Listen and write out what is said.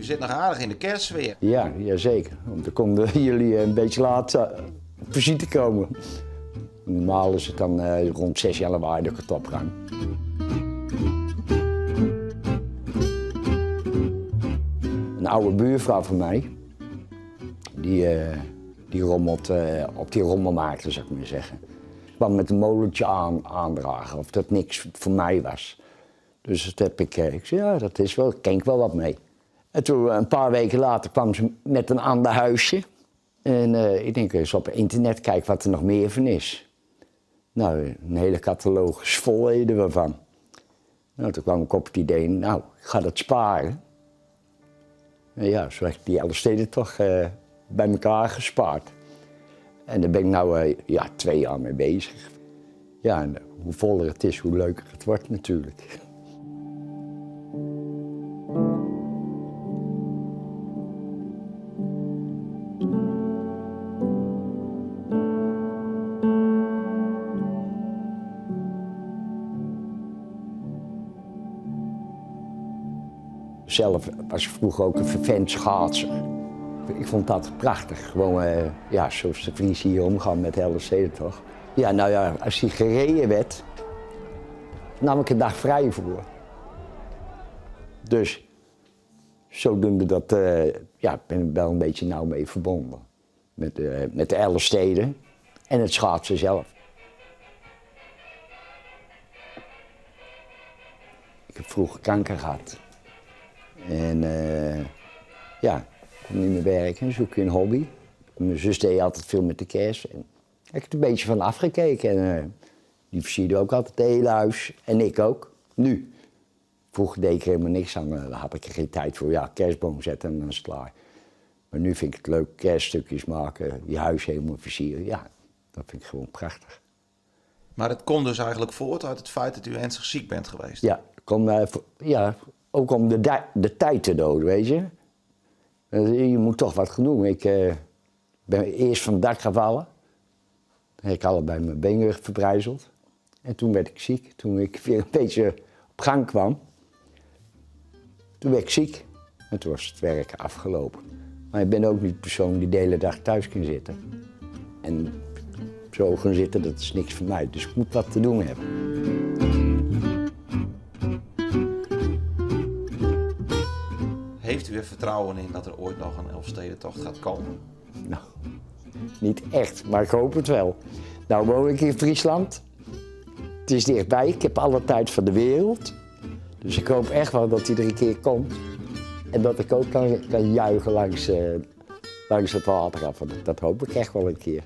sit noch aardich yn de kerstsfear. Ja, jazeker. Want dan konden jullie een beetje laat op visite komen. Normaal is het dan rond 6 januari dat ik het opruim. Een oude buurvrouw van mij, die, die rommelt op die rommelmarkten, zou ik maar zeggen. Kwam met een molentje aan, aandragen of dat niks voor mij was. Dus dat heb ik, ik zei, ja, dat is wel, ken ik wel wat mee. En toen, een paar weken later, kwam ze met een ander huisje. En ik denk eens op internet kijken wat er nog meer van is. Nou, een hele catalogus vol ervan. Nou, toen kwam ik op het idee, nou, ik ga dat sparen. En ja, zo heb ik die Elfstedentocht by elkaar gespaard. En daar ben ik nou ja, 2 jaar mee bezig. Ja, en hoe voller het is, hoe leuker het wordt natuurlijk. Zelf was ik vroeger ook een fervent schaatser. Ik vond dat prachtich. Gewoan ja, zoals de Friezen hier omgaan met de Elfstedentocht. Ja, nou ja, als die gereden werd, nam ik een dag vrij voor. Dus zodoende dat, ja, ben ik wel een beetje nauw mee verbonden. Met de Elfsteden en het schaatsen zelf. Ik heb vroeger kanker gehad. En ja, ik kon niet meer werken, zoek je een hobby. Mijn zus deed altijd veel met de kerst. En daar heb ik het een beetje van afgekeken. En die versierde ook altijd het hele huis. En ik ook. Nu. Vroeger deed ik er helemaal niks aan. Daar had ik er geen tijd voor. Ja, kerstboom zetten en dan is het klaar. Maar nu vind ik het leuk, kerststukjes maken, je huis helemaal versieren. Ja, dat vind ik gewoon prachtich. Maar het komt dus eigenlijk voort uit het feit dat u ernstig ziek bent geweest? Ja, kom, ja, ook om de tijd te doden, weet je. Je moet toch wat gaan doen. Ik ben eerst van het dak gevallen. Dan heb ik allebei mijn benen verbrijzeld. En toen werd ik ziek. Toen ik weer een beetje op gang kwam, toen werd ik ziek. En toen was het werk afgelopen. Maar ik ben ook niet de persoon die de hele dag thuis kan zitten. En zo gaan zitten, dat is niks voor mij. Dus ik moet wat te doen hebben. Heeft u er vertrouwen in dat er ooit nog een Elfstedentocht gaat komen? Nou, niet echt, maar ik hoop het wel. Nou woon ik in Friesland. Het is dichtbij, ik heb alle tijd van de wereld. Dus ik hoop echt wel dat hij er een keer komt. En dat ik ook kan juichen langs het water af. Dat hoop ik echt wel een keer.